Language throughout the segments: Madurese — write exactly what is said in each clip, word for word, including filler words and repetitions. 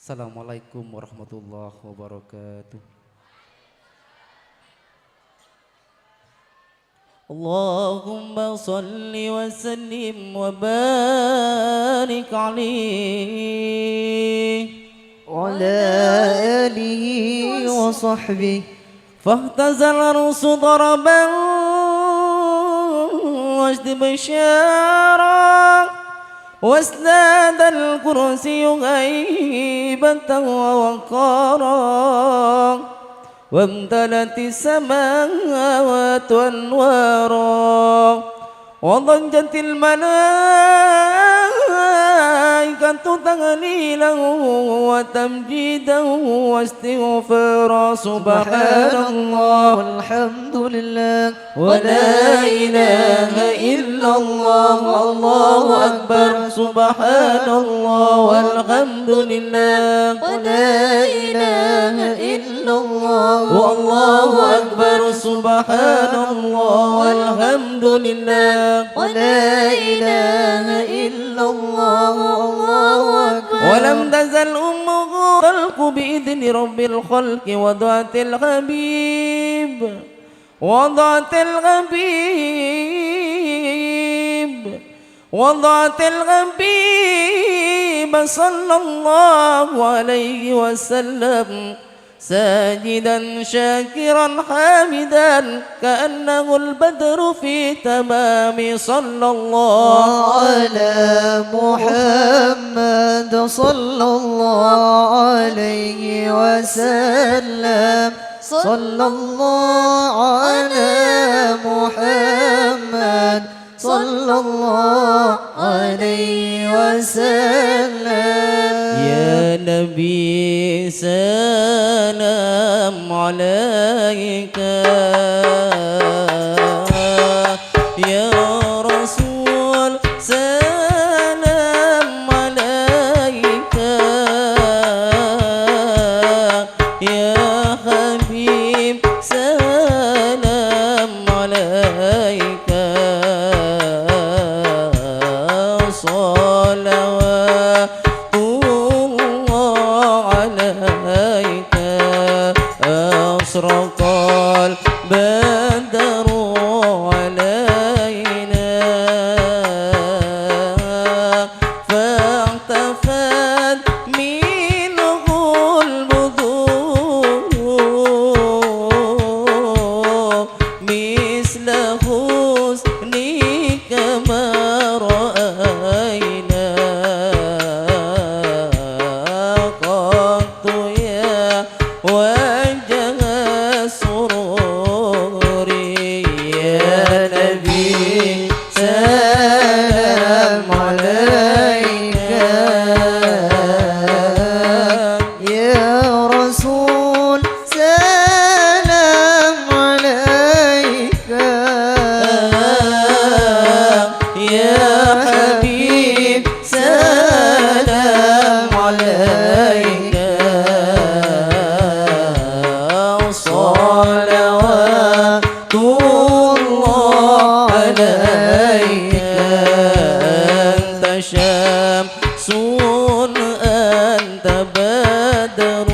Assalamualaikum warahmatullahi wabarakatuh. اللهم صل وسلم وبارك عليه وعلى آله وصحبه. فاهتز العرش طربا واستبشارا، وازداد الكرسي هيبة ووقارا، وامتلأت السماوات أنوارا، وضجت الملائكة تهليلا وتمجيدا واستغفارا. سبحان الله والحمد لله ولا إله إلا الله، الله أكبر. سبحان الله والحمد لله ولا إله إلا الله، والله أكبر. سبحان الله والحمد لله ولا إله إلا الله، والله أكبر. ولم تزل أمه تلقي بإذن رب الخلق وضعت الحبيب، وضعت الحبيب، وضعت الحبيب صلى الله عليه وسلم ساجدا شاكرا حامدا كأنه البدر في تمام. صلى الله على محمد صلى الله عليه وسلم. صلى الله على محمد صلى الله عليه وسلم. يا نبي سلام عليك، يا رسول سلام عليك، يا حبيب سلام عليك، صلوات الله عليك، أشرق البدر علينا، فاختفت منه البدور مثل حسنك ما رأينا قط يا وجه السرور. يا نبي سلام عليك، يا رسول سلام عليك، يا حبيب سلام عليك، صلوات الله عليك، أنت شمس، أنت بدر،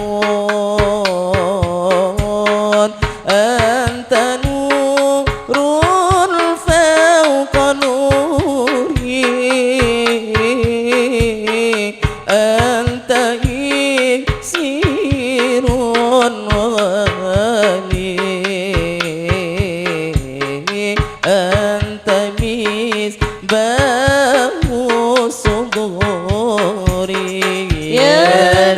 أنت نور فوق نوري، أنت إكسير ولي، أنت مصباح صدوري. يا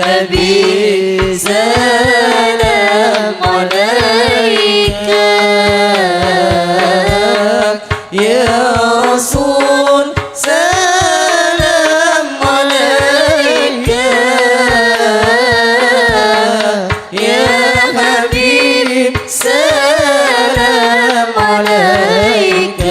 نبي سلام عليك، يا رسول سلام عليك، يا حبيب سلام عليك،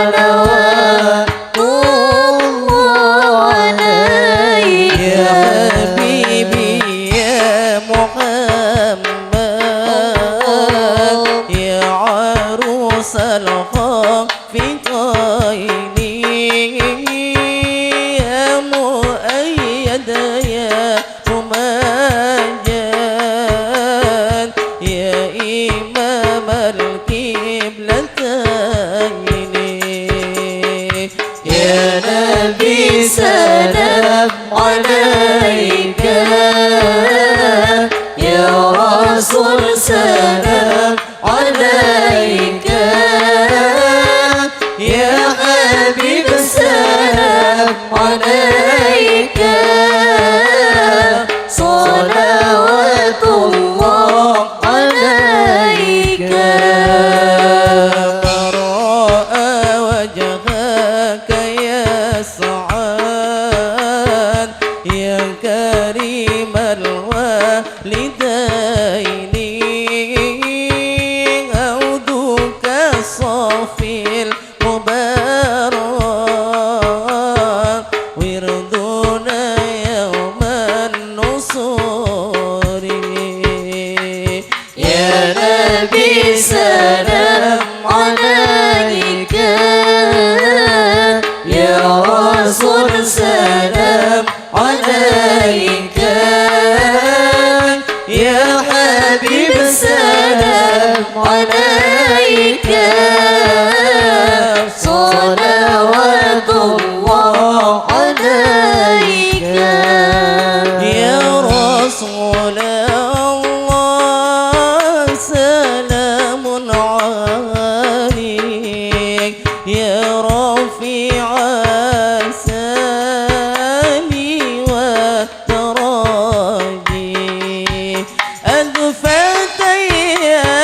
صلوات الله عليك. يا حبيبي يا محمد، يا عروس الخافقين، يا لديني عودك صافي المبارك وردنا يوم النصور. يا نبي سلام عليك، يا رسول سلام عليك، يا حبيب سلام عليك، صلوات الله عليك. يا رسول الله سلام عليك، يا رفيع السامي والدرج. أضفت يا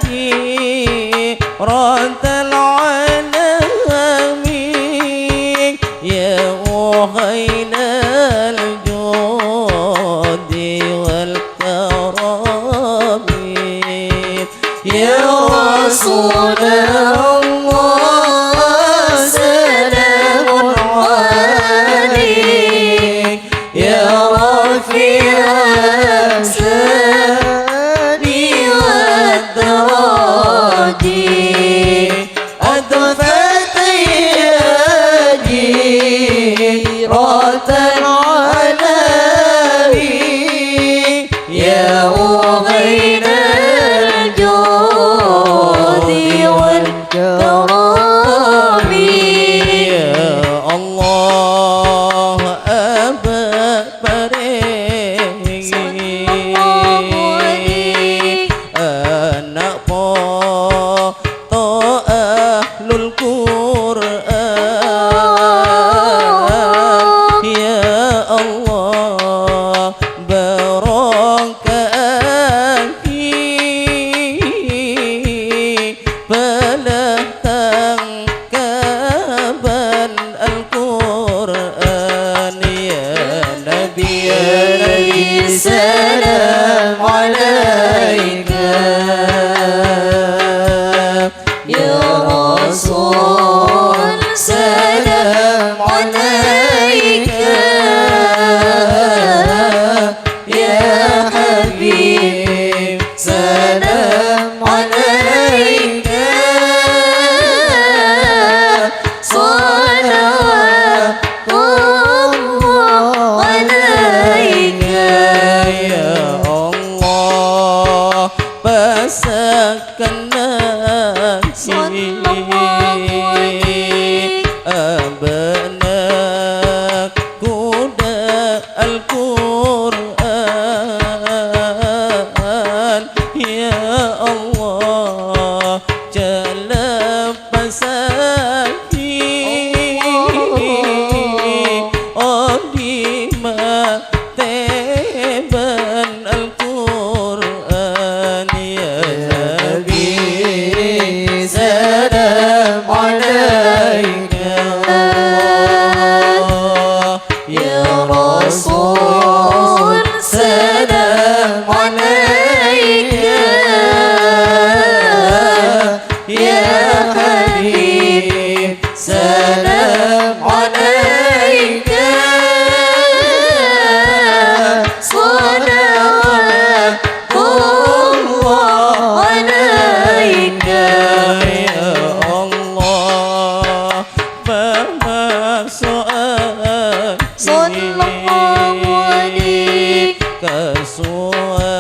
جيرة العالم، يا أهيل الجود والكرم. يا رسول الله سلام عليك، يا رفيع السامي والدرج. أضفت يا جيرة العالم، يا أهيل الجود والكرم. يا الله أبا بريء. صلى الله عليه. Ana' poto ahlul Qur'an, ya Allah, baroka'ahi bâlâ tang kabân Al-Qur'an, ya Nabi, ya Nabi, salam alaika. Ya Rasul, salam alaika. Ya Habib, salam alaika. Salawatullah alaika. Ya Allah, pasakkèna Sallallahu alaihi. Abâ'na kodhâ Al-Qur'an, ya Allah, jhâ' leppasaghi. Allah. Odi' matè bân Al-Qur'an, ya Nabi, salam alaika. Ya Rasul, salam alaika. Ya Habib, salam alaika. Salawatullah alaika. Ya Allah, pamaso'an Sallallahu alaihi. Kasuwa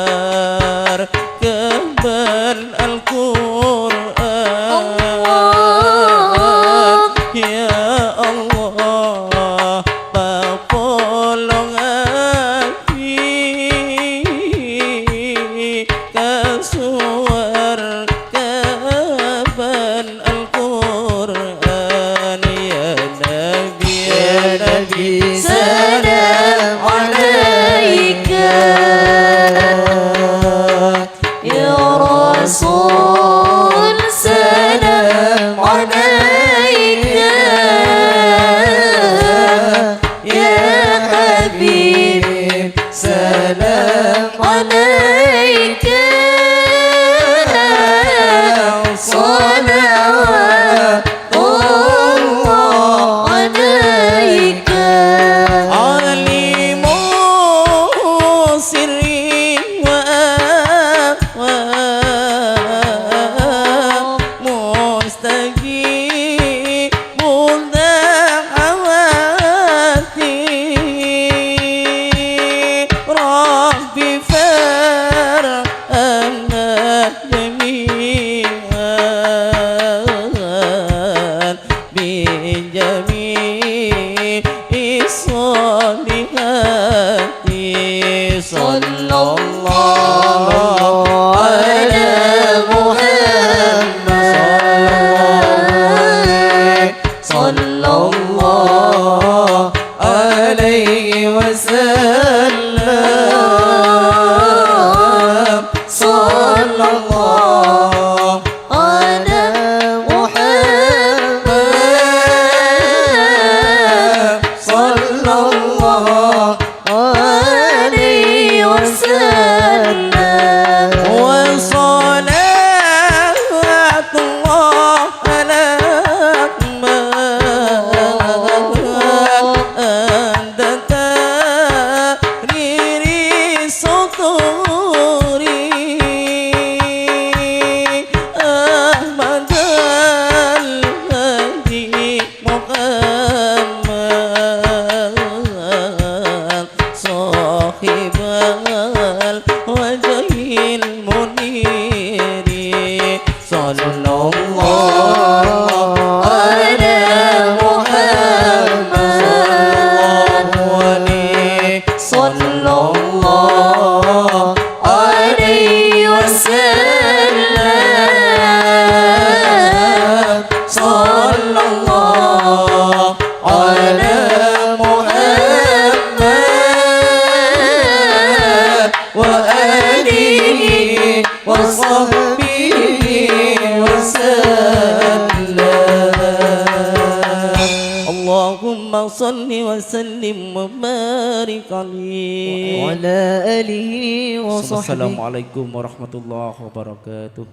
عليك صلوات الله عليك. عليم سري وأخفى مستجيب دعواتي. رب فارحمنا جميعا بجميع الصالحات. صلى الله على محمد. صلى الله عليه وسلم. صلى الله على محمد. صلى الله عليه وسلم. وصلاة الله على من أنت تحرير سطوري. أحمد الهادي محمد صاحب الوجه المنير. صلى الله على محمد. صلى الله عليه وسلم. صلى الله على محمد وآله وصحبه وسلم. اللهم صل وسلم وبارك عليه. وعلى آله وصحبه. السلام عليكم ورحمة الله وبركاته.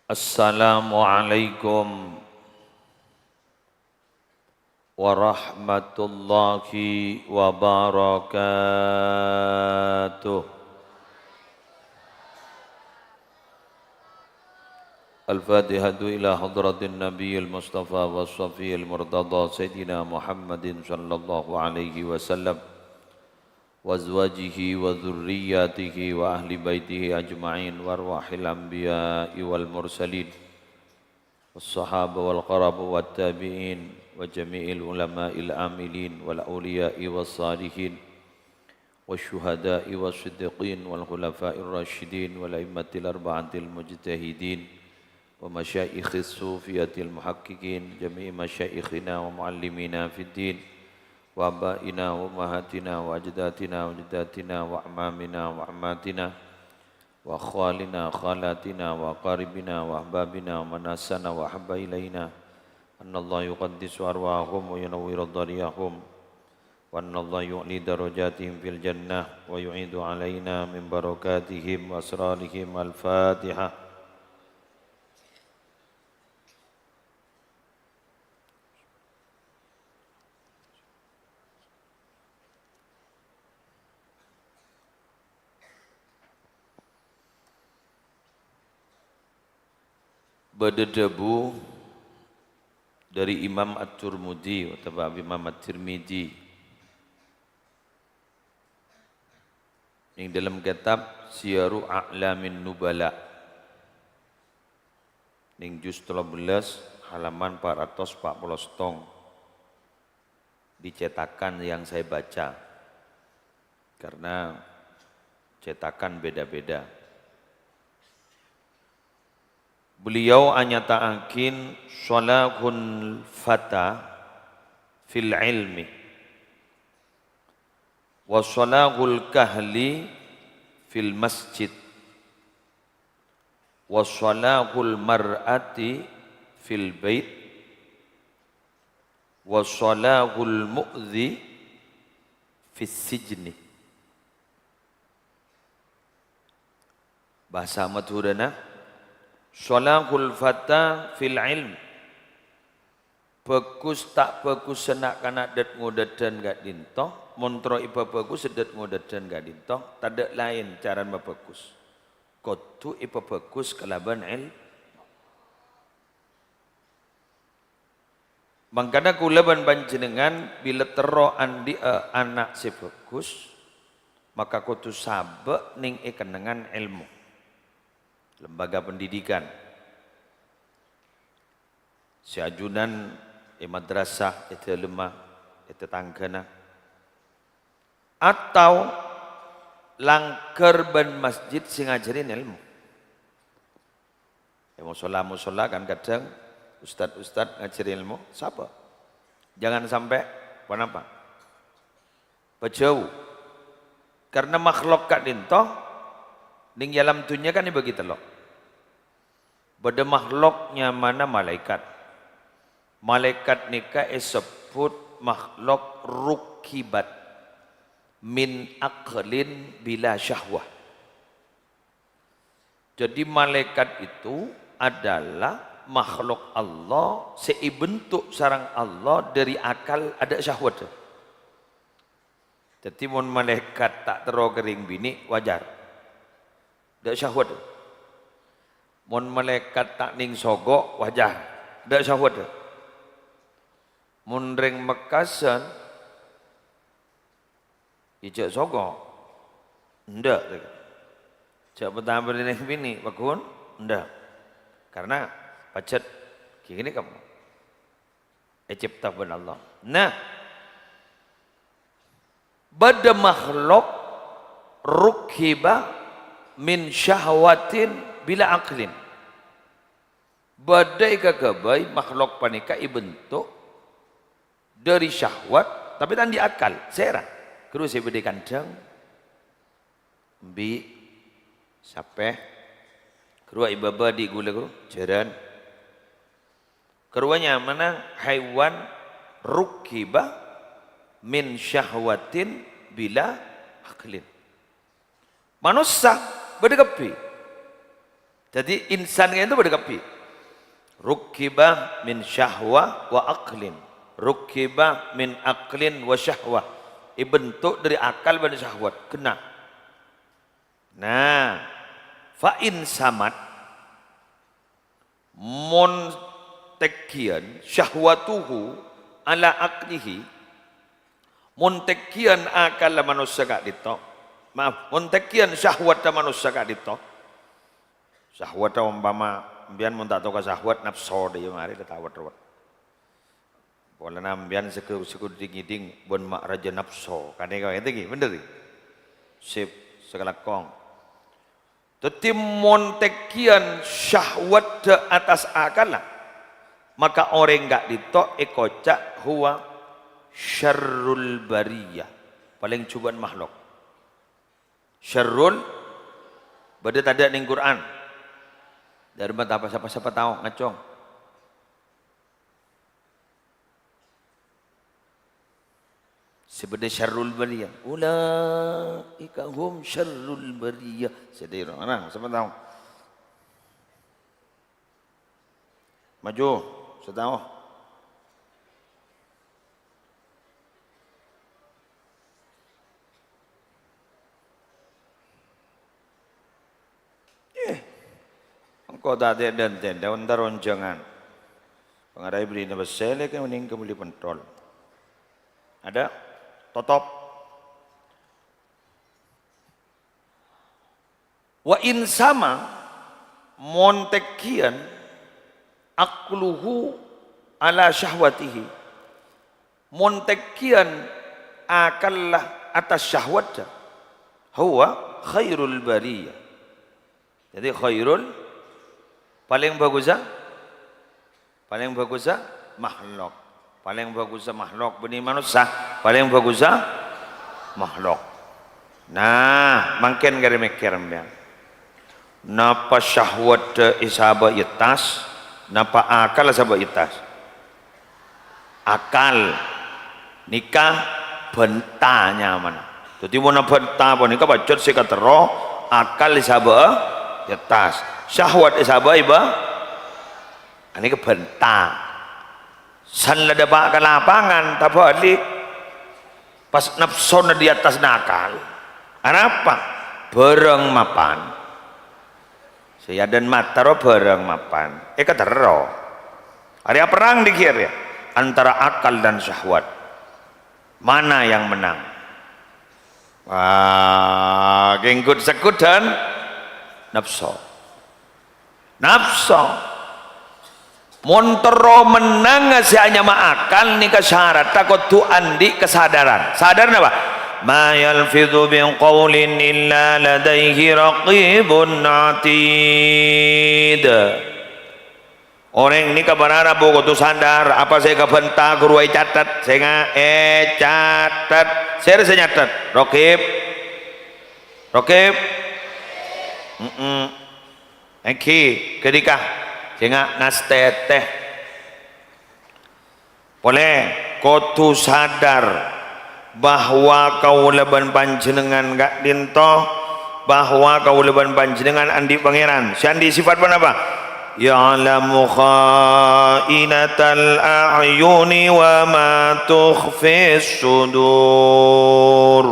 Assalamualaikum warahmatullahi wabarakatuh. الفاتحة إلى حضرة النبي المصطفى والصفي المرتضى سيدنا محمد صلى الله عليه وسلم وأزواجه وذرياته وأهل بيته أجمعين وأرواح الأنبياء والمرسلين والصحابة والقرابة والتابعين وجميع العلماء العاملين والأولياء والصالحين والشهداء والصديقين والخلفاء الراشدين والأئمة الأربعة المجتهدين ومشايخ الصوفية المحققين، جميع مشايخنا ومعلمينا في الدين، وآبائنا وأمهاتنا وأجدادنا وجداتنا وأعمامنا وعماتنا وأخوالنا وخالاتنا وأقاربنا وأحبابنا ومن أحسن وأحب إلينا، أن الله يقدس أرواحهم وينور ضريحهم، وأن الله يعلي درجاتهم في الجنة، ويعيد علينا من بركاتهم وأسرارهم. الفاتحة. Bâdâ dhâbu dâri Imam At-Turmudi otabâ Imam At-Tirmidzi neng dâlem kètab Siyaru A'lamin Nubala, neng juz tello bellâs, halaman pa' ratos pa' polo sèttong, di cetakan yang saya baca, karena cetakan beda-beda. Beliau anyata'aghi shalahul fata fil ilmi, wa shalahul kahli fil masjid, wa shalahul mar'ati fil bait, wa shalahul mu'dhi fis sijni. Bhâsa Madhurâna, "Shalahul fata fil ilm." Bhâghus ta' bhâghussa na'-kana' dhât-ngodhâdhân ka'dhinto, mon terro èpabhâghus dhât-ngodhâdhân ka'dhinto, tadhâ' laèn carana mabhâghus. Kodhu èpabhâghus kalabân èl-, Mangkana kaulâ bân panjhennengngan bilâ terro andhi'â ana' sè bhâghus, maka kodhu sabâ' neng è kennengngan èlmo, lembaga pendidikan. Sè ajunan è madrasah, è dâlemma, è tatangghâna. Atau langghâr bân masjid sè ngajhâri èlmo. È mosolla-mosolla kan kadhâng ustad-ustad ngajhâri èlmo, sabâ'. Jangan sampè' ponapa? Pajhâu. Karna makhlok ka'dhinto neng è alam dhunnya kan èbâgi tello'. Bâdâ makhlok nyamana malaèkat. Malaèkat nèka èsebbhut makhlok rukhibat min aqlin bila syahwah. Jadi, malaèkat itu adalah makhlok Allah sè èbentuk sareng Allah dâri akal adâ' syahwat. Dhâddhi, mon malaèkat ta' terro ka rèng binè', wajar. Adâ' syahwat. Mon malaèkat ta' neng soko', wajar. Adâ' syahwat. Mon rèng Mekkasân, ijâ' soko'. Endâ'. Jâ' patampèrè neng binè', pagghun? Endâ'. Karna pajhât ghi' ghânèka. Ècèpta bân Allah. Nah, bâdâ makhlok rukhiba min syahwatin bila aqlin. Bâdâ èkaghâbây makhlok panèka èbentuk dâri syahwat, tapè ta' andi' akal, sèra. Ghâruwa sè bâdâ è kandhâng, embi', sapè. Ghâruwa è bâbâ andi' ghulâ ghâruwa, jhârân. Ghâruwa nyamana haiwan rukhiba min syahwatin bila aqlin. Manossa bâdâ kabbhi. Dhâddhi, insan ka'dinto bâdâ kabbhi. Rukhiba min syahwa wa aqlin. Rukhiba min aqlin wa syahwa. Èbentuk dâri akal bân syahwat. Ghenna'. Nah, fa in samat, mon tènggiyân syahwatuhu ala aqlihi, mon tènggiyân akalla manossa ka'dinto, maaf, mon tènggiyân syahwatta manossa ka'dinto, syahwatta ompama empèyan mon ta' tao ka syahwat, napso dâ' iyâ marè la tawet-rowet. Polana empèyan sè ghu-, sè ghu-, dhing-ngèdhing bân ma' rajâ napso. Kan èngghi, èngghi, bhender, ghi? Sip, sakalangkong. Dhâddhi, mon tènggiyân syahwat dâ' attas akalla, maka orèng ka'dinto èkoca' huwa syarrul bariyah, palèng jhubâ'na makhlok. Syarrul, bâdâ tadâ' neng Qur'an? Dâri mata apa? Sapa, sapa tao? Ngacong. Sè bâdâ syarrul bariyah. Ulaika hum syarrul bariyah. Sè dâri orang, sapa tao? Maju, sè tao. Eh, engko' ta' tèdhân-tèdhân, entar onjhângan. Pangaraè bârina pèssè lè kè mending kembali pentol. Ada? Totop. Wa in sama, mon tènggiyân, aqluhu ala syahwatihi, mon tènggiyân akalla attas syahwat, huwa khairul bariyah. Jadi khairul, Palèng bhâghussa, palèng bhâghussa makhlok. Palèng bhâghussa makhlok bânnè manossa, palèng bhâghussa makhlok. Nah, mangkèn karè mèkkèr sampèyan. Napa syahwat èsabâ' è attas? Napa akal èsabâ' è attas? Akal nèka bhânta nyamana. Dhâddhi, mon bhânta panèka pajhât sè katerro akal èsabâ'â è attas, syahwat èsabâ'â è bâ-, anèka bhânta. San la dâpa' ka lapangan, tabâlik. Pas napsona è attas akal. Arapa? Bhârâng mapan. Sè èadân mata rowa bhârâng mapan. Èkaterro. Arèya perrang dhika rèya antara akal dan syahwat. Mana yang menang? Wah, kèng ghut-segghut dhân napso. Napso. Mon terro mennang sè anyama akal nèka syarat kodhu andi' kasadaran. Sadar napa? "Ma yalfidzu min qaulin illa ladaihi raqibun atid." Orèng nèka para rabu kodhu sadar apa sè èkabhânta ghuru ècatet. Sènga' ècatet. Sèra sè nyatet? Raqib. Raqib. Mm-mm. Èngghi, ghânèka, sènga' nastètè. Polè, kodhu sadar bahwa kaulâ bân panjhennengngan ka'dinto, bahwa kaulâ bân panjhennengngan andi' Pangèran. Sè andi' sifat ponapa? "Ya'lamu kha'inatal a'yuni wa ma tukhfis sudur."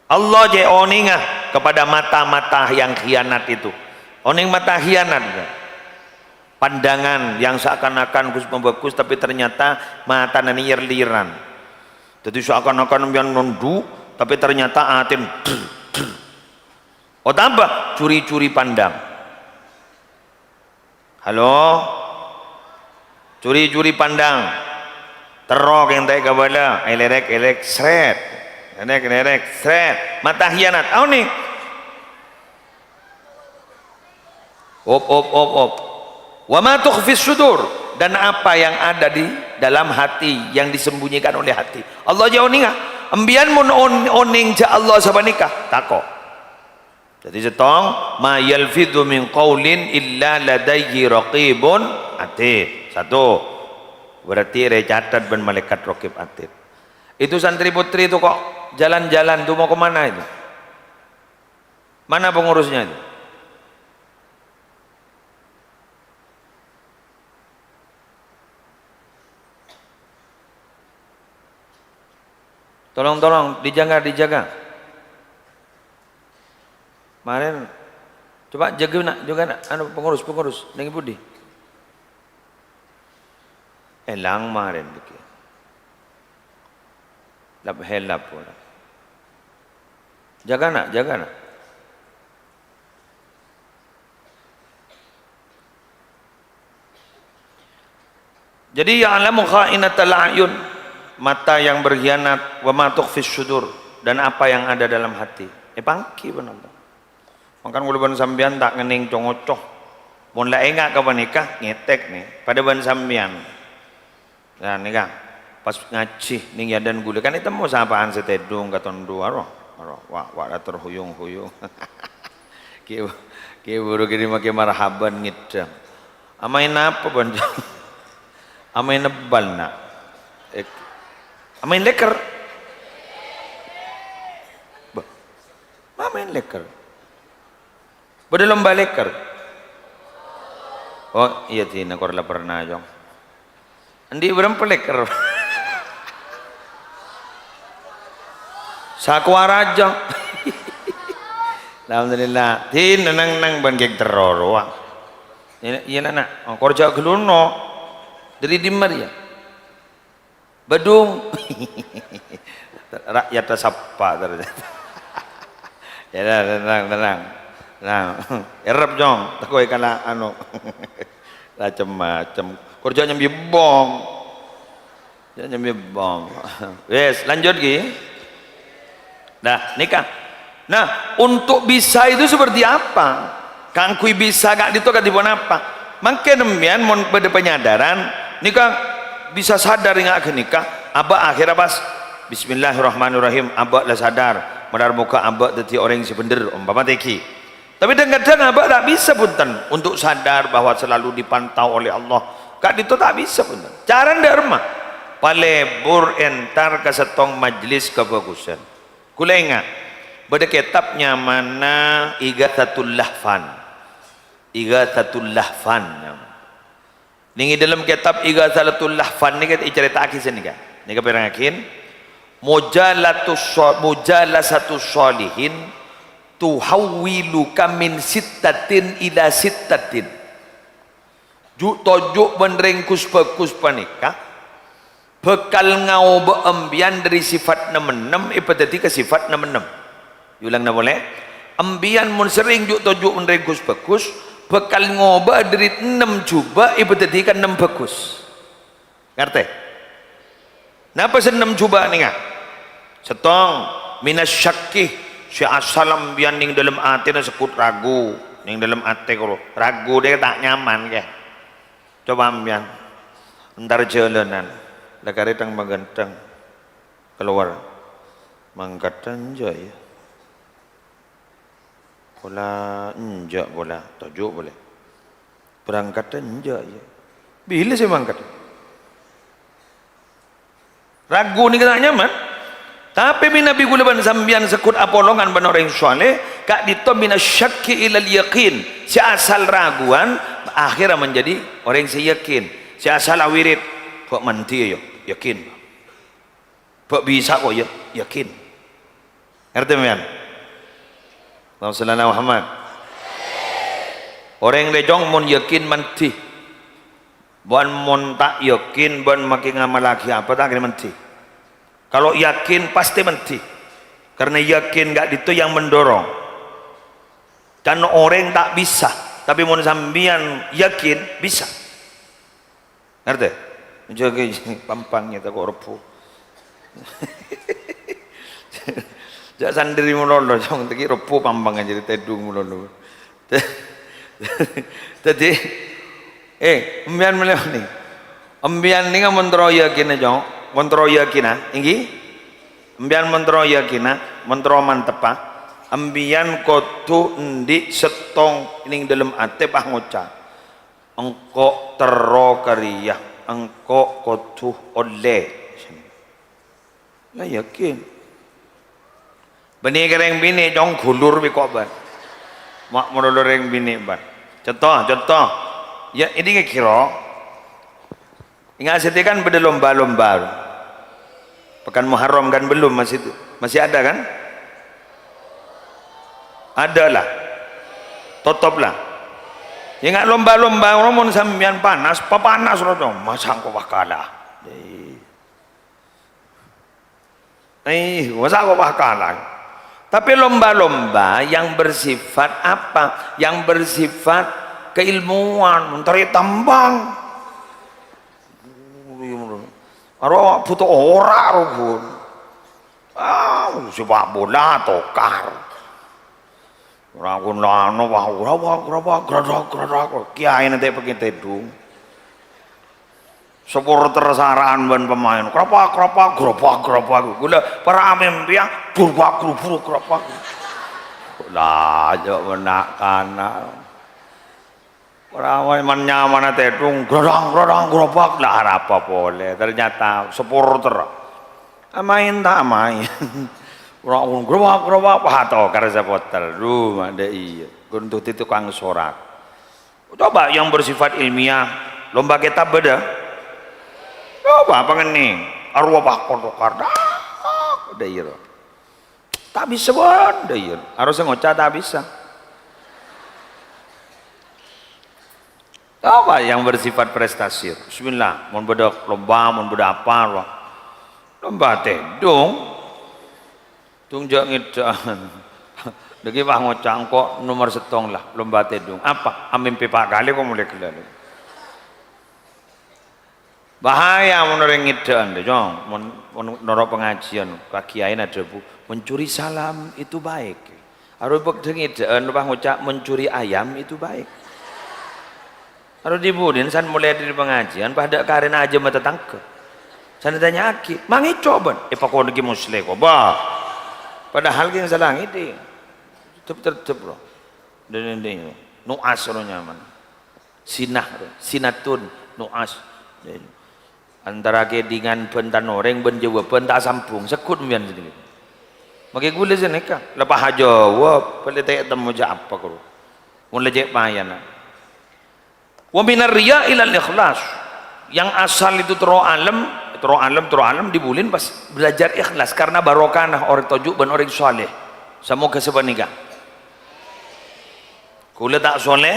Allah cè' onènga kepada mata-mata yang khianat itu. Onèng mata khianat, pandangan yang seakan-akan gus-, bagus, tapi ternyata matana nèyèr-liyèran. Dhâddhi seakan-akan sampèyan nondhu, tapi ternyata atèna. Otabâ curi-curi pandang. Halo? Curi-curi pandang. Terro kèng ta' èkabâlâ, èlèrèk-èlèrèk, sret. Lèrèk-lèrèk, sret. Mata khianat. Aonèng. Op, op, op, op. "Wa ma tukhfis sudur," dan apa yang ada di dalam hati, yang disembunyikan oleh hati. Allah jhâ' onènga. Sampèyan mon on-, onèng jhâ' Allah sapanèka, tako'. Dhâddhi sèttong, "Ma yalfidzu min qaulin illa ladaihi raqibun atid." Satu. Berarti ècatet bân malaèkat Raqib Atid. Itu santri putri itu kok jalan-jalan tuh mau ke mana itu? Mana pengurusnya itu? Tolong, tolong, dijaga, dijaga. Marèn, coba jaga, nak, jaga, nak, anu, pengurus, pengurus, nèng budi. Èlang marèn, dikit. Lap-helap pula. Jaga, nak, jaga, nak. Jadi, "Ya'lamu kha'inatal a'yun," mata yang berkhianat, "wa ma tukhfis sudur," dan apa yang ada dalam hati. Èpangghi, penonton. Mangkana kaulâ bân sampèyan ta' ngennèng co-ngoco. Mon la enga' ka panèka, ngètèk, nè, padâ bân sampèyan. Nah, nèka, pas ngajhi nèng yâdân ghulâ, kan ètemmo sapa'an sè tèdung katondhu, aro, aro, wa', wa' la terhuyung-huyung. Ki, ki buru kènè makè marhaban ngèdhâng. Amaèn apa, Bân? Amaèn ebbal, na'. Ek-, amaèn lèkèr. Bâh, amaèn lèkèr. Bâdâ lomba lèkèr? Oh, iyâ, dinah kor la pernah, Jong. Andi' bârâmpa lèkèr? Sakowa rajâ. Alhamdulillah. Dinah nang-nang bân ghi' terro rowa. Iyâ, iyâ, na', na'. Oh, kor jhâ' ghâllu, no. Dâri dimma rèya? Badung. Rakyat sappa ternyata. Ya, tenang, tenang. Tenang. Errep, Jong. Tako' èkala anu. Macem-macem. Kor jhâ' nyambi bom. Jhâ' nyambi bom. Wes, lanjut, ghi. Nah, nèka. Nah, untuk bisa itu seperti apa? Kaangghuy bisa ka'dinto kadhi ponapa? Mangkèn sampèyan mon bâdâ panyadhârân, nèka bisa sadar ènga' ghânèka, abâ' akhèrra pas, "Bismillahirrahmanirrahim," abâ' la sadar, malar moghâ abâ' dhâddhi orèng sè bhendher, ompama tèghi. Tapè dhâng-kadhâng abâ' ta' bisa, bhunten, untuk sadar bahwa selalu dipantau oleh Allah. Ka'dinto ta' bisa, bhunten. Carana dhâ' remma? Palebur entar ka sèttong majelis kabhâghusân. Kaulâ enga', bâdâ kètab nyamana Ighatsatul Lahfan. Ighatsatul Lahfan. Nèng è dâlem kètab Ighatsatul Lahfan nèka ècarèta'aghi sanèka. Nèka pèrengngaghi, "Mujalatus so-, mujalasatus sholihin tuhawwiluka min sittatin ila sittatin." Ju'-toju' bân rèng ghus-bhâghus panèka bhâkal ngaobâ empèyan dhâri sifat nem-ennem èpadhâddhi ka sifat nem-ennem. Èolangana polè, empèyan mon serrèng ju'-toju' bân rèng ghus-bhâghus, bhâkal ngobâ dhâri ennem jhubâ' èpadhâddhi ka ennem bhâghus. Ngartè? Napa sè ennem jhubâ' nèka? Sèttong, minasy syakki, sè asal empèyan nèng dâlem atèna segghut ragu, nèng dâlem atè koro. Ragu dhâ' ta' nyaman, kè. Coba empèyan, entar jhâlânan, la karè thèng-maghânthèng kalowar. Mangkadhâ enjâ', yâ. Pola enjâ' pola, toju' polè. Berangkadhâ enjâ', yâ. Bilâ sè mangkat? Ragu nèka ta' nyaman. Tapè mènabi kaulâ bân sampèyan segghut apolongan bân orèng saleh, ka'dinto minasy syakki ilal yaqin. Sè asal raguan, akhirnya menjadi orèng sè yakin. Sè asal awirid, kok mandi ya, yakin. Bâ' bisa kok, ya, yakin. Ngartè, sampèyan? Allahumma shalli ala Muhammad. Orèng rèya, Cong, mon yakin mandi. Bân mon ta' yakin, bân makè ngamallaghi apa, ta' kèra mandi. Kalau yakin, pasti mandi. Karena yakin ka'dinto yang mendorong. Kan orèng ta' bisa, tapè mon sampèyan yakin, bisa. Ngartè? Jâgâ pampang nyèta kok rebbhu. Jâ' sandiri malolo, Cong, tèghi rebbhu pampang jârèya tèdung malolo. Dhâddhi, eh, empèyan malèbât nèng. Empèyan nèng mon terro yakin, Cong. Mon terro yakin, ah, ènggi? Empèyan mon terro yakin, ah, mon terro mantep, ah. Empèyan kodhu andi' sèttong nèng dâlem atè, pas ngoca'. Engko' terro ka rèya, engko' kodhu ollè. La yakin. Bânnè ka rèng binè', Cong, ghulur bi' ko' bân. Ma' malolo rèng binè' bân. Conto, conto. Ya, ini kira. Enga' satèya kan bâdâ lomba-lomba. Pekan Muharram kan belum, masih, masih ada kan? Ada lah. Totop lah. Ya, enga' lomba-lomba, mon sampèyan panas, papanas roto. Masa engko' pas kalah? Eh, masa engko' pas kalah? Tapi lomba-lomba yang bersifat apa? Yang bersifat keilmuan, mencari tambang. Aro buto ora ro, Bun. Ah, sepak bola tokar. Ora gunana, wah, ora, wah, ora, wah, gradak, gradak. Kiyaèna ta' pèngèn tèdung. Supporter sara'an bân pemain. Krapak, krapak, grapak, grapak. Ghulâ para amèmpèyan, grubak, grubuk, krapak. Lah, jhâ' na'-kana'. Ora man-nyamana tèdung, gradang, gradang, grobak, lah arapa polè. Ternyata supporter. Amaèn ta' amaèn. Ora grobak, grobak, wah, tokar supporter. Duh, ma' dâ' iyâ. Ghun dâddhi tokang sorat. Coba yang bersifat ilmiah, lomba kètab bâdâ? Coba pangennèng. Arowa pakon tokar. Dah, dâ' iyâ. Ta' bisa bân, dâ' iyâ. Harusnya ngoca' ta' bisa. Apa yang bersifat prestasi? Bismillah, mon bâdâ lomba, mon bâdâ apa, lomba tèdung. Dung jhâ' ngèdhâ'ân. Nèkè pas ngoca' engko' nomer sèttong lah, lomba tèdung. Apa? Amèmpè pa' kalè ko' molè ghellâ'. Bahaya mon orèng ngèdhâ'ân, Cong. Mon, mon noro' pangajiân, ka kiyaèna adhâbu, "Mencuri salam itu baik." Aro bâkto ngèdhâ'ân, pas ngoca' mencuri ayam itu baik. Aro dibudin san molaè dâri pangajiân, pas dâ' karèna ajâm tatangghâ. San ètanya'aghi, "Mangèco' bân?" "Èpakon ghi' Musleh ko', bah." Padahal ghi' sala ngèdhing. Tep-, tep-, tep, bro. Dâ-, dâ-, dâ-, nu'as ro nyaman. Sinah, sinatun, nu'as. Antara kèdhingan bân tan orèng bân jâwâbhân ta' sambhung, segghut sampèyan sè nèka. Makè ghulâ sanèka, la pas ajâwâb, pèlè ta' ètemmo jâ' apa, karo. Mon la cè' payana. Wa minar riya ilal ikhlas. Yang asal itu terro alem, terro alem, terro alem dibulin pas belajar ikhlas karena barokana orèng toju' bân orèng saleh. Samoga sapanèka. Ghulâ ta' saleh,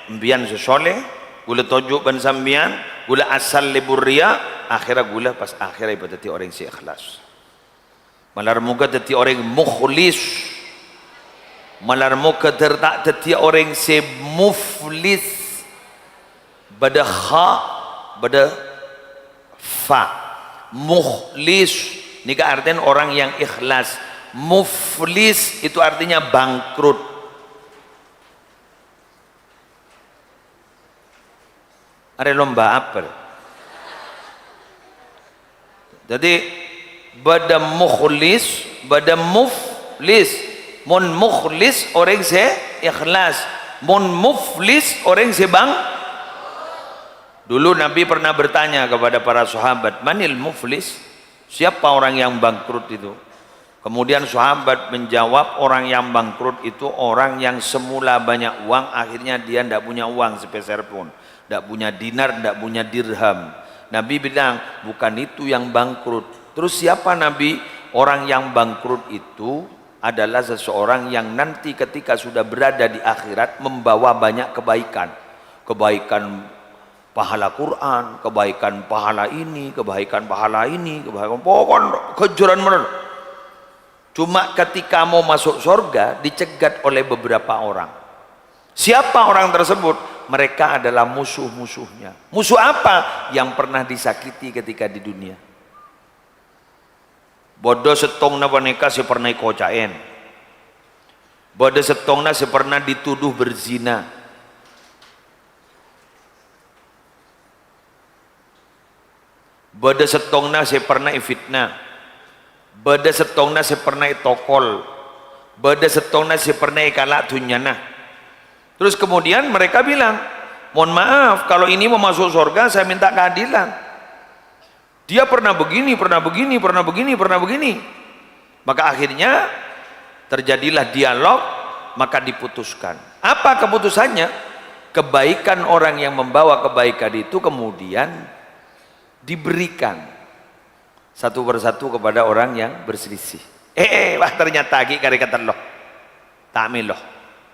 empèyan sè saleh, ghulâ toju' bân sampèyan, ghulâ asal lebur riya, akhèrra ghulâ pas akhèrra èpadhâddhi orèng sè ikhlas. Malar moghâ dhâddhi orèng mukhlis. Malar moghâ dhâr ta' dhâddhiyâ orèng sè muflis. Bâdâ kha, bâdâ fa. Mukhlis nèka artèna orang yang ikhlas. Muflis itu artinya bangkrut. Arè lomba apa? Dhâddhi, bâdâ mukhlis, bâdâ muflis. Mon mukhlis, orèng sè ikhlas. Mon muflis, orèng sè bang-, Dulu Nabi pernah bertanya kepada para sahabat, "Manil muflis?" Siapa orang yang bangkrut itu? Kemudian sahabat menjawab, "Orang yang bangkrut itu orang yang semula banyak uang, akhirnya dia ndak punya uang sepeser pun. Ndak punya dinar, ndak punya dirham." Nabi bilang, "Bukan itu yang bangkrut." Terus siapa, Nabi? "Orang yang bangkrut itu adalah seseorang yang nanti ketika sudah berada di akhirat membawa banyak kebaikan. Kebaikan pahala Quran, kebaikan pahala ini, kebaikan pahala ini, kebaikan, pokoknya ganjaran bener. Cuma ketika mau masuk surga, dicegat oleh beberapa orang." Siapa orang tersebut? Mereka adalah musuh-musuhnya. Musuh apa? Yang pernah disakiti ketika di dunia. Bâdâ sèttongnga panèka sè pernah èkoca'è. Bâdâ sèttongnga sè pernah dituduh berzina. Bâdâ sèttongnga sè pernah èfitnah. Bâdâ sèttongnga sè pernah ètokol. Bâdâ sèttongnga sè pernah èkala' dhunnyana. Terus kemudian mereka bilang, "Mohon maaf, kalau ini mau masuk surga, saya minta keadilan. Dia pernah begini, pernah begini, pernah begini, pernah begini." Maka akhirnya terjadilah dialog, maka diputuskan. Apa keputusannya? Kebaikan orang yang membawa kebaikan itu kemudian diberikan satu persatu kepada orang yang berselisih. Eh, eh, wah, ternyata ghi' karè katello. Ta' mèlo.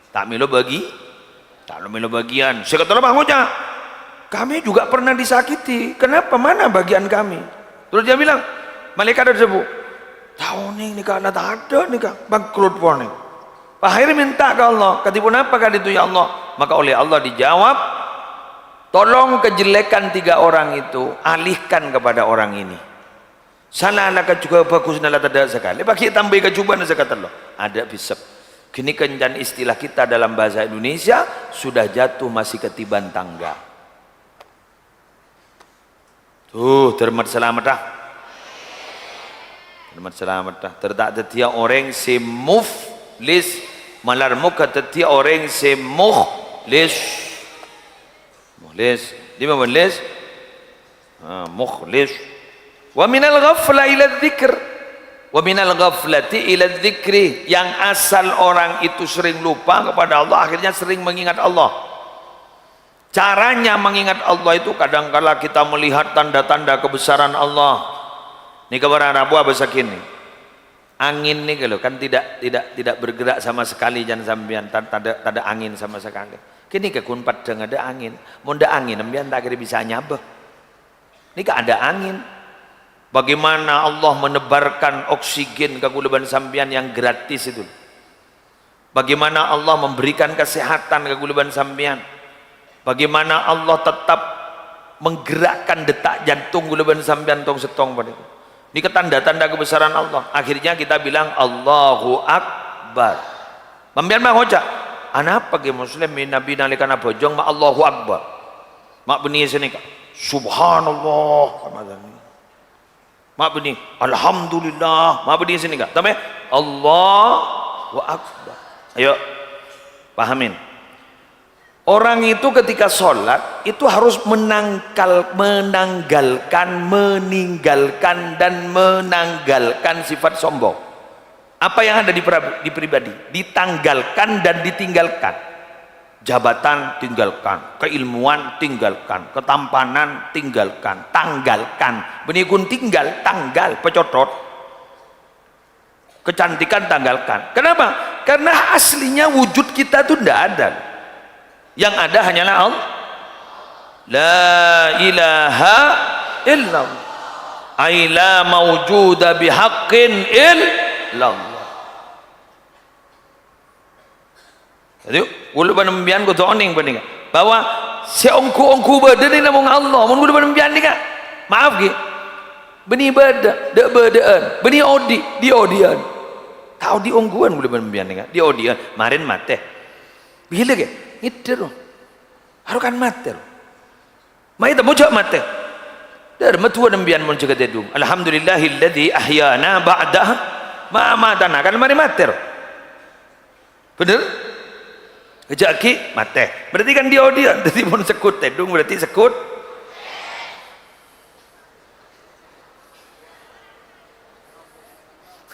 Ta' mèlo bagi-, ta' mèlo bagian. Sè katello pas ngoca', "Kami juga pernah disakiti. Kenapa? Mana bagian kami?" Terus dia bilang, malaikat adhâbu, "Ta' onèng nèka, la tadâ' nèka, bangkrut pon nèka." Akhirnya minta ke Allah, "Kadhi ponapa ka'dinto, ya Allah?" Maka oleh Allah dijawab, "Tolong kejelekan tiga orang itu alihkan kepada orang ini." Sala la kajhubâ bhâghusna la tadâ' sakalè, pas ghi' tambâi kajhubâna sè katello. Adâ' bhisep. Ghânèka èncana istilah kita dalam bahasa Indonesia, sudah jatuh masih ketiban tangga. Tuh, dhâr mat-salamet, ah. Dhâr mat-salamet, ah. Dhâr ta' dhâddhiyâ orèng sè muflis, malar moghâ dhâddhiyâ orèng sè mukhlis. Mukhlis. Dimma mukhlis? Ah, mukhlis. "Wa minal ghafla ila dzikr. Wa minal ghaflati ila dzikri." Yang asal orang itu sering lupa kepada Allah, akhirnya sering mengingat Allah. Caranya mengingat Allah itu kadangkala kita melihat tanda-tanda kebesaran Allah. Nèka para rabu abâ' sakonè'. Angin nèka lho, kan tidak, tidak, tidak bergerak sama sekali, jhân sampèyan, ta-, tadâ', tadâ' angin sama sekali. Kènè' ghun paddhâng adâ' angin. Mon tadâ' angin, sampèyan ta' kèra bisa nyabâ. Nèka adâ' angin. Bagaimana Allah menebarkan oksigen ka kaulâ bân sampèyan yang gratis itu? Bagaimana Allah memberikan kesehatan ka kaulâ bân sampèyan? Bagaimana Allah tetap menggerakkan detak jantung kaulâ bân sampèyan tong-settong panèka? Nèka tanda-tanda kebesaran Allah. Akhirnya kita bilang, "Allahu Akbar." Sampèyan ma' ngoca', "Anapa Kè Muslim mènabi nalèkana abhâjâng ma' Allahu Akbar? Ma' bânnè sanèka, 'Subhanallah.' Ma' bânnè, 'Alhamdulillah.' Ma' bânnè sanèka. Tapè, 'Allahu Akbar.' Ayo, pahamin. Orang itu ketika sholat itu harus menangkal-, menanggalkan, meninggalkan, dan menanggalkan sifat sombong. Apa yang ada di pra-, di pribadi, ditanggalkan dan ditinggalkan. Jabatan, tinggalkan. Keilmuan, tinggalkan. Ketampanan, tinggalkan. Tanggalkan. Bânnè ghun tinggal, tanggal, pecotot. Kecantikan, tanggalkan. Kenapa? Karena aslinya wujud kita itu ndak ada. Yang ada hanyalah Allah. La ilaha illallah. Ai la maujuda bihaqqin illallah. Jadi, kaulâ bân sampèyan kodhu onèng panèka, bahwa sè ongghu-ongghu bâdâ nèka namong Allah. Mon kaulâ bân sampèyan nèka, maaf, ghi, bânnè bâdâ, dâ'-bâdâ'ân, bânnè odi', dhi'-odi'ân. Ta' odi' ongghuwân kaulâ bân sampèyan nèka, dhi'-odi'ân. Marèn matè. Bilâ, ghi? Ngèdhâ, ro. Aro kan matè, ro. Mayu temmo jhâ' matè. Dâ' remma du'a sampèyan mon jâgâ tèdung. "Alhamdulillahilladzi ahyana ba'da ma amatana." Kan marè matè, ro. Bhender? Jhâ' ghi' matè. Berarti kan dhi'-odi'ân. Dhâddhi mon segghut tèdung berarti segghut.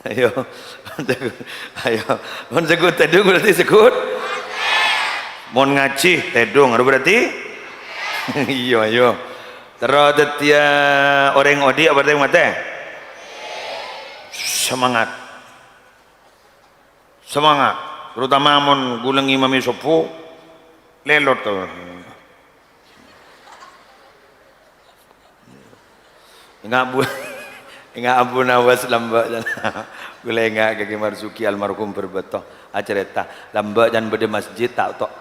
Ayo. Ayo. Mon segghut tèdung berarti segghut. Mon ngajhi tèdung, aro berarti? Iyâ, ayo. Terro dhâddhiyâ orèng odi' apa orèng matè? Semangat. Semangat, terutama mon ghulâ ngimami sobbhu, lèlot to. Enga' Bu-, enga' Abu Nawas lambâ', ghulâ enga' Kè Marzuki almarhum bârbâto acarèta, lambâ' can bâdâ masjid ta' to-,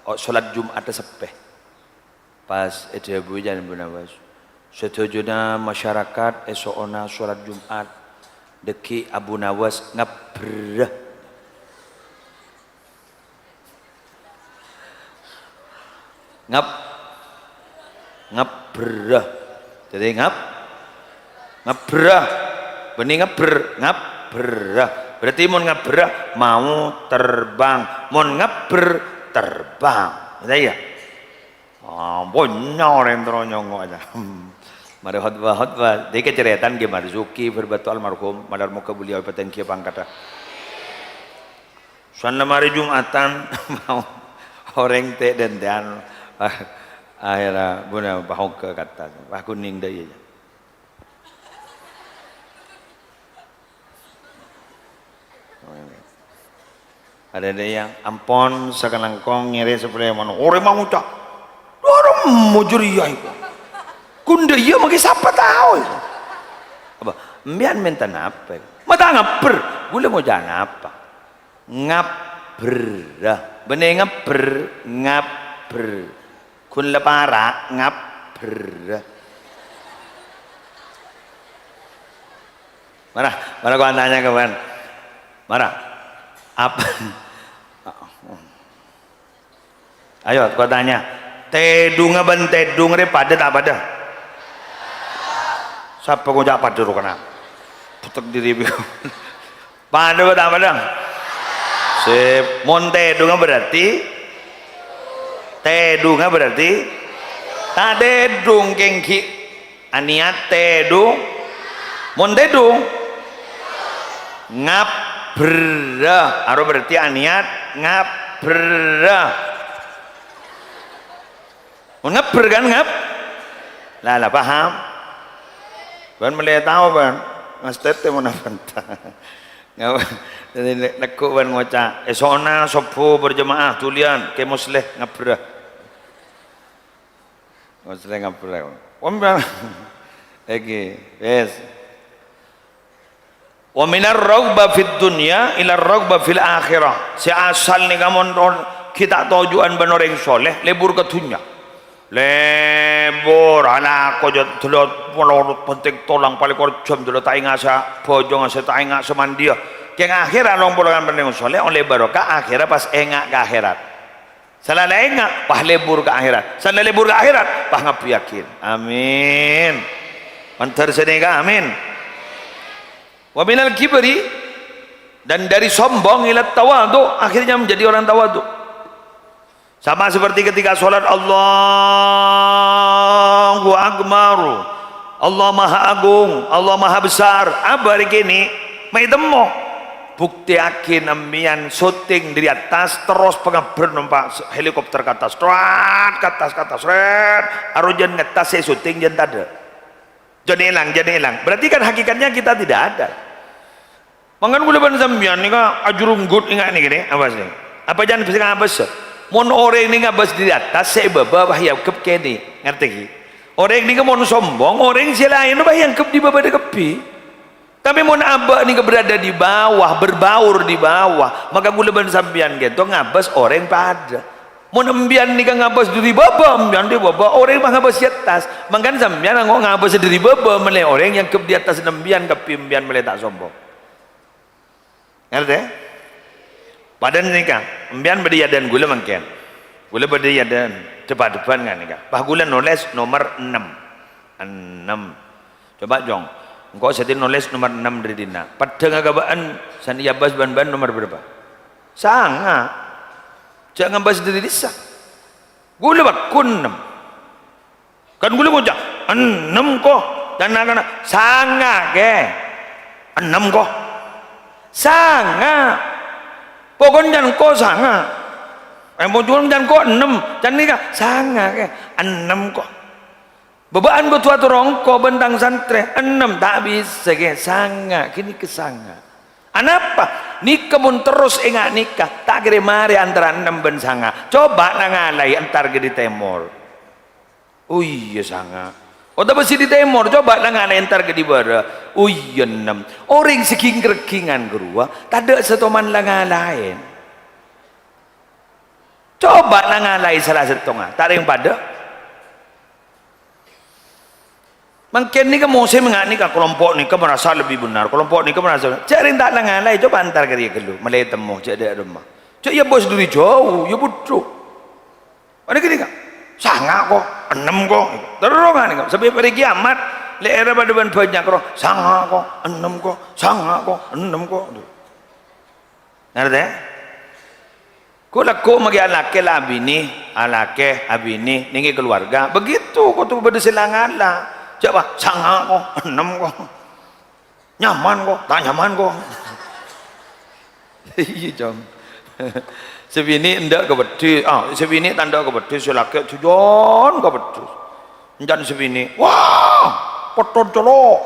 o-, sholat Jum'atta seppè. Pas èdhâbui can Abu Nawas, "Sadhâjâna masyarakat èso'ona sholat Jum'at, dhâggi' Abu Nawas ngabbherrâ." Ngab-, ngabbherrâ. Dhâddhi ngab-, ngabbherrâ. Bânnè ngabbher, ngabbherrâ. Berarti mon ngabbherrâ, mau terbang. Mon ngabbher, terbang. Ngèta, iyâ? Ah, bânnya' orèng terro nyongngo' aja. Marè khotbah-khotbah, dhika carètana Kè Marzuki bârbâto almarhum, malar moghâ beliau èpatèngghi pangkaddhâ. Sanna marè Jum'atan, orèng tè'-dântè'an, ah, akhèrra buna pahoggâ kata, pakunèng dâ' iyâ. Arèya, ampon sakalangkong ngèrè sapolè mon orèng mangoca', "Dâ' remma jârèya, èko. Ghun dâ' iyâ mangkè sapa tao, èko." Apa? Empèyan mènta napa, èko? Ma' ta' ngabbher. Ghulâ ngoca' napa? Ngabbherrâ. Bânnè ngabbher, ngabbher. Ghun la para' ngabbherrâ. Mara, mara ko' atanya ka bâ'na. Mara. Apa? Ayo, ko' atanya. Tèdungnga bân tèdung rè padâ ta' padâ? Sapa ngoca' padâ ro kana? Petek diri bi-, Padâ apa ta' padâ? Sip. Mon tèdungnga berarti, tèdungnga berarti ta' tèdung kèng ghi' anèyat tèdung. Mon tèdung, ngabbherrâ. Aro berarti anèyat ngabbherrâ. Mon ngabbher kan ngab-, la, la paham? Bâ'na mellè tao, bâ'na. Ngastètè mon abânta. Ngab-, jadi ne-, neggu' bâ'na ngoca', "Èso'na sobbhu berjamaah dhuliyân, Kè Musleh ngabbherrâ." Musleh ngabbherrâ. Wong bâ'na. Èngghi, wis. Wa minar raghba fid dunya ila raghba fil akhirah. Sè asal nèka mon ro-, ghi' ta' toju'an bân orèng soleh, lebur ka dhunnya. Lebur, alako jhâ' dâlâ malorot penting tolang palèng kor jhâm dâlâ ta' enga' sè bhâjâng sè ta' enga' sè mandiyâ. Kèng akhèrat rong polo kan bânnè sholè, ollè barokah, akhèrat pas enga' ka akhèrat. Sala la enga', pas lebur ka akhèrat. Sala lebur ka akhèrat, pas ngabbhiyâghin. Amin. Mandhâr sanèka, amin. Wa minal kibri, dan dari sombong ila tawadu, akhirnya menjadi orang tawadu. Sama seperti ketika sholat, "Allahu Akbar, Allah Maha Agung, Allah Maha Besar." Abâ' rè kènè', ma' ètemmo. Buktèyaghi sampèyan syuting dâri attas, terros pangabbhâr nompa' helikopter ka attas, trat, ka attas, ka attas, trat. Arowa jân ngattas sè syuting jân tadâ'. Jân èlang, jân èlang. Berarti kan hakikatnya kita tidak ada. Mangkana kaulâ bân sampèyan nèka ajurunggut enga' nèka nè, apa sih? Apa jân bisa ngabâs? Mon orèng nèka ngabâs dâri attas, sè è bâbâ pas èangghep kènè'. Ngartè ghi? Orèng nèka mon sombong, orèng sè laèn pas èangghep dâri bâbâ kabbhi. Tapè mon abâ' nèka berada di bawah, berbaur di bawah, maka kaulâ bân sampèyan ghâpanèka ngabâs orèng padâ. Mon sampèyan nèka ngabâs dâri bâbâ, sampèyan dâri bâbâ, orèng pas ngabâs è attas. Mangkana sampèyan angghep ngabâs dâri bâbâ, mèlè orèng èangghep dâri attas sampèyan, kabbhi sampèyan mèlè ta' sombong. Ngartè? Padâna nèka, sampèyan bâdâ è adâ'na kaulâ mangkèn. Kaulâ bâdâ è adâ'na, dâpa'-dâpa' kan nèka. Pas kaulâ nolès nomer ennem. Ennem. Coba, Jong. Engko' sè nolès nomer ennem dâri dinna'. Padâ ngabâs bân sè èabâs bân bâ'na nomer bârâmpa? Sanga'. Jhâ' ngabâs dâri dissa'. Kaulâ bâkun ennem. Kan kaulâ ngoca', "Ennem, ko." Can na'-kana', "Sanga', Kè." "Ennem, ko." "Sanga'." Pokokna can ko sanga'. Eh, pokokna can ko ennem. Can nèka, "Sanga', Kè." "Ennem, ko." Bâbâ'ân kodhu ator engko' bân tang santrè. "Ennem, ta' bisa, Kè. Sanga', ghânèka sanga'." Anapa? Nèka mon terros enga' nèka, ta' kèra marè antara ennem bân sanga'. Coba la ngalaè entar ka dâri tèmor. Oh iyâ, sanga'. Otabâ sè dâri tèmor, coba la ngalaè entar ka dâri bârâ'. Oh iyâ, ennem. Orèng sè ghing-règhingan ghâruwa, tadâ' sèttongan la ngalaè. Coba la ngalaè sala sèttonga, ta' rèng padâ. Mangkèn nèka mosèm nga' nèka, kelompok nèka merasa lebih benar, kelompok nèka merasa, jhâ' rèng ta' la ngalaè, coba entar ka rèya ghâllu, mèlè temmo, jhâ' dâ' remma. Jhâ' èabâs dâri jhâu, iyâ bhudhu. Pada gini, Kak, sanga', ko, ennem, ko. Terro nga' nèka, sampè' parè kiamat, lè' èra padâ bân bânnya' rowa, sanga', ko, ennem, ko, sanga', ko, ennem, ko. Ngartè? Ghu-lagghu maghi alakè la abinè, alakè abinè, nèng è kaluwarga. Begitu, kodhu bâdâ sè la ngala'. Jhâ' pas, sanga', ko, ennem, ko. Nyaman, ko, ta' nyaman, ko. Iyâ, Cong. Sè binè' endâ' ka peddhis. Ah, sè binè' ta' endâ' ka peddhis, sè lakè' jhujon ka peddhis. Èncan sè binè', "Wah, petton colo'."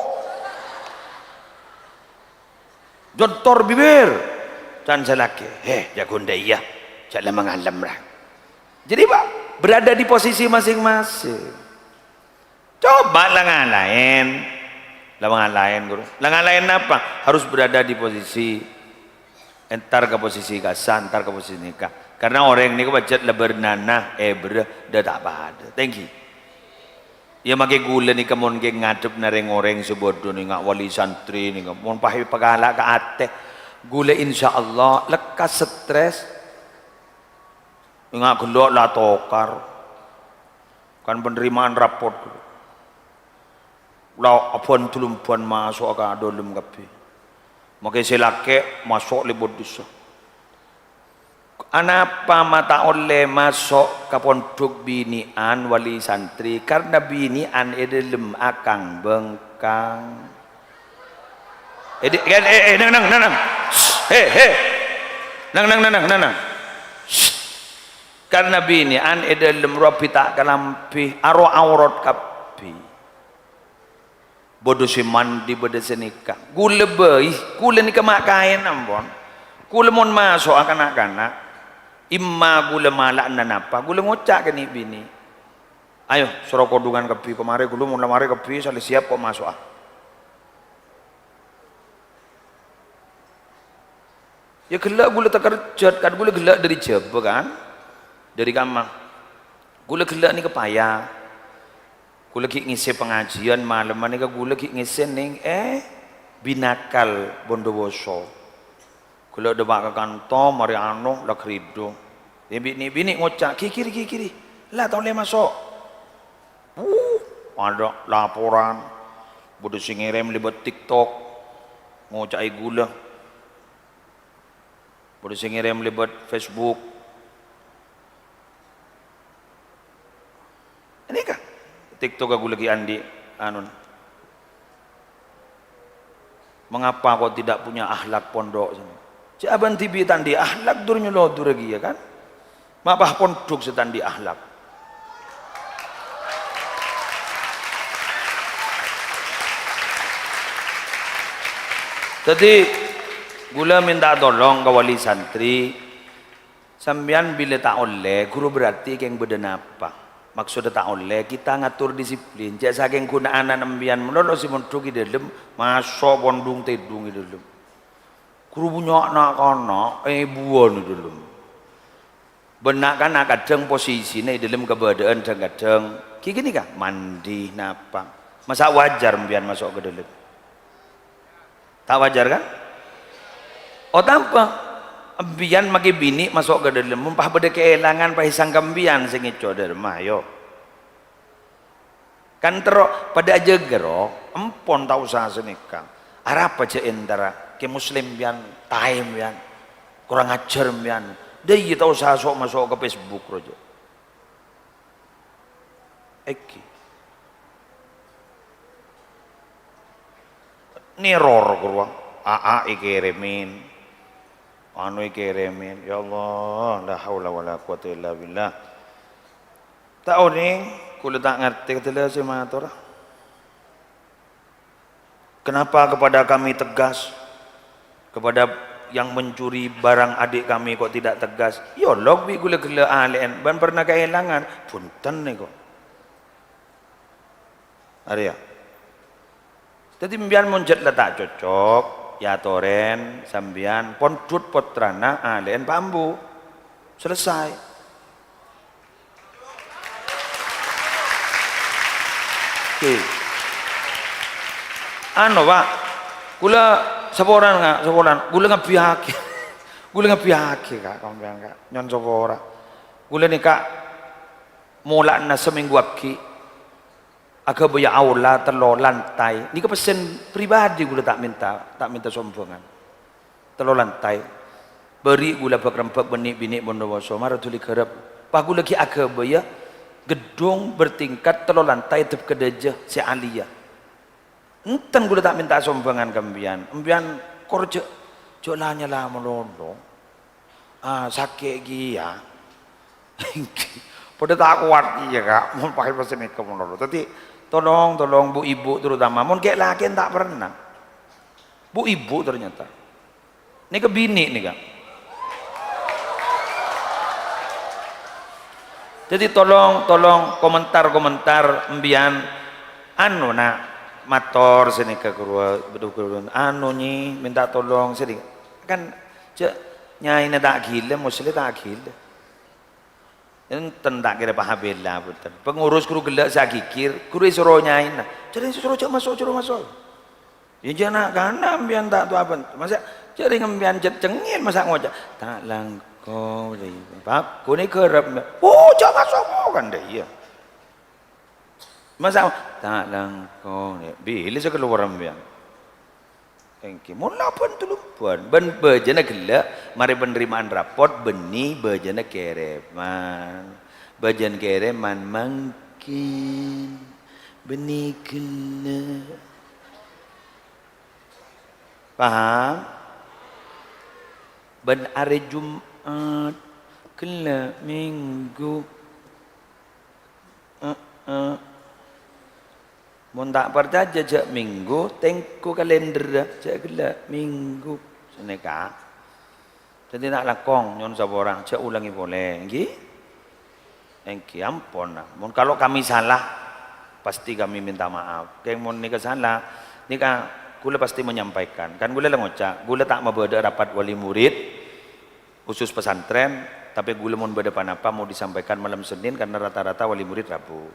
Jontor bibir. Can sè lakè', "He, jhâ' ghun dâ' iyâ, jhâ' la mangalem, ra." Jadi, Pak, berada di posisi masing-masing. Coba la ngalaè. La ngalaè, ghuru. La ngalaè napa? Harus berada di posisi, entar ka posisi kasa, entar ka posisi nèka. Karena orèng nèka pajhât la bârnana, èbârâ, dâ' ta' padâ. Thank you. Iyâ, makè ghulâ nèka mon ghi' ngadhebbhâ rèng-orèng sè bâdâ nènga' wali santri nèka, mon pas èpakala' ka atè, ghulâ insyaallah lekkas stres. Ènga' ghellâ' la tokar. Kan penerimaan rapot. La abân-dulumban maso'a ka dâlem kabbhi. Makè sè lakè' maso' lèbât dissa. Anapa ma' ta' ollè maso' ka pondhuk binè'an wali santri? Karna binè'an è dâlem akang-bengkang. È dâ-, è, è, è, nang, nang, nang, nang. Shh, he, he. Nang, nang, nang, nang, nang, nang. Shh. Karna binè'an è dâlem rowa bi' ta' kalambhi, aro aurat kabbhi. Bâdâ sè mandhi, bâdâ sè nèka. Ghulâ bhâi, ghulâ nèka ma' kaèn ampon. Ghulâ mon maso'a ka na'-kana', imma ghulâ mala'ana napa, ghulâ ngoca' ka nè'-binè', "Ayo, soro kodhungan kabbhi pamarè, ghulâ mon la marè kabbhi salè siap ko' maso'a." Iyâ ghellâ' ghulâ takerjhât, kan ghulâ ghellâ' dâri Jhâbâ, kan? Dâri Kamma. Ghulâ ghellâ' nèka paya. Ghulâ ghi' ngèssè pangajiyân malemma nèka, ghulâ ghi' ngèssè nèng è Binakal, Bondowoso. Ghellâ' dâpa' ka kantor, marè ano, la ghâridhu. È, binè'-binè' ngoca', "Ghi', ghiri, ghi', ghiri. La ta' ollè maso'." Uh, adâ' laporan. Bâdâ sè ngèrèm lèbât TikTok, ngoca'è ghulâ. Bâdâ sè ngèrèm lèbât Facebook. Ini kan TikTok aku lagi andi' anun. "Mengapa kok tidak punya akhlak pondok?" Cè' abân dhibi' ta' andi' akhlak, dur nyolodurâ kèya kan? Ma' pas pondok sè ta' andi' akhlak. Dhâddhi, ghulâ mènta tolong ka wali santri. Sampèyan bilâ ta' ollè, ghuru berarti kèng bâdâ napa? Maksoddhâ ta' ollè, kita ngatur disiplin. Jhâ' sakèng ghuna'an sampèyan malolo sè mondhuk è dâlem, maso' pondhung tèdhung è dâlem. Ghuru bânnya' na'-kana', èbuwân è dâlem. Bân na'-kana' kadhâng posisina è dâlem kabâdâ'ân dhâng-kadhâng, ghi ghânèka, mandi, napa. Masa' wajar sampèyan maso' ka dâlem? Ta' wajar, kan? Otabâ, sampèyan makè binè' maso' ka dâlem, mon pas bâdâ kaèlangan, pas èsangka sampèyan sè ngèco' dâ' remma, ayo. Kan terro padâ ajâgâ, ro, empon ta' osa sanèka. Arapa jhâ' entara, kè Muslim sampèyan, taèm sampèyan, korang ajhâr sampèyan. Dâ' iyâ ta' osa so'-maso' ka Facebook, ro, jhâ'. Èngghi. Neror ghâruwa, A A èkèrèmè. Anu èkèrèmè. Ya Allah, la haula wala quwata illa billah. Ta' onèng, kaulâ ta' ngartè kadhâlâ sè matora. Kenapa kepada kami tegas? Kepada yang mencuri barang adik kami kok tidak tegas? Yâ, lok bi' ghulâ ghellâ' alè'en, bân pernah kaèlangan. Bhunten nèko. Arèya. Dhâddhi, sampèyan mon jhât la ta' cocok, yâ atorèn, sampèyan pondhut pottrana alè'en Pa' Ambu. Selesai. Oke. Anu, Pak, kaulâ saporana, Ka', saporana. Kaulâ ngabbhiyâghi. Kaulâ ngabbhiyâghi, Ka', sampèyan, Ka'. Nyo'on sapora. Kaulâ nèka mola'na samènggu aghi'. Aghâbâyâ aula tello lantai. Nèka pèssèna pribadi, kaulâ ta' mènta, ta' mènta sombhângan. Tello lantai. Bâri' kaulâ bâk-rembâk bân nè'-binè' bondowoso, mara dhuli ghârâp. Pas kaulâ ghi' aghâbâyâ ghedhung bertingkat tello lantai dâp ka dâjâ sè aliyâ. Enten kaulâ ta' mènta sombhângan ka sampèyan. Sampèyan kor jhâ', jhâ' la-nyala malolo. Ah, sakè' kèya. Padâ ta' kowat kèya, Ka', mon paè pas nèka malolo. Dhâddhi, tolong, tolong, bu-ibu terutama, mon kè' lakè' ta' pernah. Bu-ibu ternyata. Nèka binè' nèka. Dhâddhi, tolong, tolong, komentar-komentar sampèyan, anu, na', mator sè nèka ghâruwa, anu, Nyi, mènta tolong sè nèka. Kan, jhâ' nyaèna ta' ghilâ, muslè ta' ghilâ. Enten ta' kèra pahabella, bhunten. Pengurus ghuru ghellâ' sè aghigir, ghuru èsoro nyaèna. Jhâ' rèng soro jhâ' maso', jhâ' ro maso'. Yâ, jhâ' na'-kana' sampèyan ta' towa bhunten. Masa' jhâ' rèng sampèyan jhât cengngel, masa' ngoca', "Ta' langkong, rè." Bâguna ghârâp. "Oh, jhâ' maso', kan, dâ' iyâ." Masa', "Ta' langkong, rè." Bilâ sè kalowar sampèyan? Èngghi, mon labân tulumbân, bân bâjâna ghellâ', marè penerimaan rapot, bânnè bâjâna kèrèman. Bâjâna kèrèman mangkèn, bânnè ghellâ'. Paham? Bân arè Jum'at, ghellâ' Minggu. Heeh. Mon ta' parcajâ, jhâ' Minggu, tèngghu kalènderra, jhâ' ghellâ' Minggu. Sanèka. Dhâddhi ta' langkong, nyo'on sapora, jhâ' olangè polè, èngghi? Èngghi, ampon, nah. Mon kalau kami salah, pasti kami minta maaf. Kèng mon nèka salah, nèka kaulâ pasti menyampaikan. Kan kaulâ la ngoca', kaulâ ta' mabâdâ'â rapat wali murid, khusus pesantren, tapè kaulâ mon bâdâ pa-napa mau disampaikan malam Senin karena rata-rata wali murid Rabu.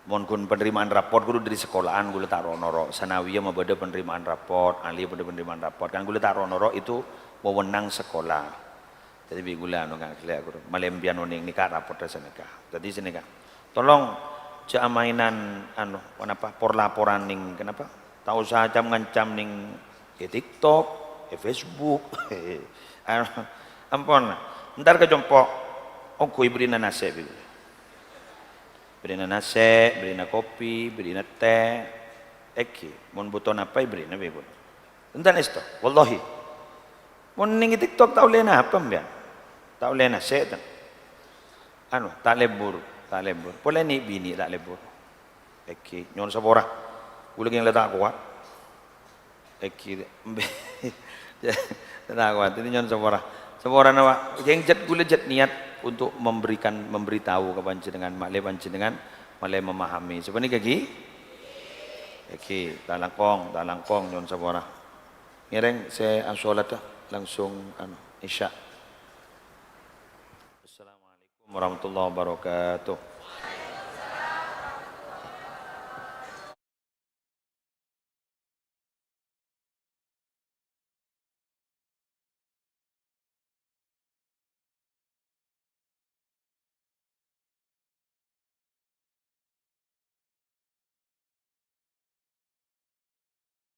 Mon ghun penerimaan rapot ghuru dâri sekolahan, ghulâ ta' ro'-noro'. Sanawiyah ma' bâdâ penerimaan rapot, aliyah bâdâ penerimaan rapot. Kan ghulâ ta' ro'-noro', itu wewenang sekolah. Dhâddhi bi' ghulâ anu kan ghellâ' ghuru. Malè empiyan onèng nèka rapot sanèka. Dhâddhi sanèka. Tolong jhâ' amainan anu, napa, por-laporan nèng, kenapa? Ta' osa cam-ngancam nèng è TikTok, è Facebook. Anu, ampon. Entar ka compo', ongghu èberri'na nasè' bi' ghulâ. Berri'na nasè', berri'na kopi, berri'na tè. Èngghi, mon buto napa, èberri'na bi' ghulâ. Enten èsto, wallahi. Mon nèng TikTok ta' ollè napa, mbiyan? Ta' ollè nasè', ten. Anu, ta' lebur, ta' lebur. Polè nè'-binè' ta' lebur. Èngghi, nyo'on sapora. Ghulâ kèng la ta' kowat. Èngghi, embi'. Ta' kowat, ini nyo'on sapora. Saporana, Pak. Yang jhât ghulâ jhât niat untuk memberikan, memberitahu ka panjhennengan, malè panjhennengan, malè memahami. Sapanèka ghi? Èngghi, ta' langkong, ta' langkong, nyo'on sapora. Ngèrèng sè asolat, langsung, anu, Isya. Assalamualaikum warahmatullahi wabarakatuh.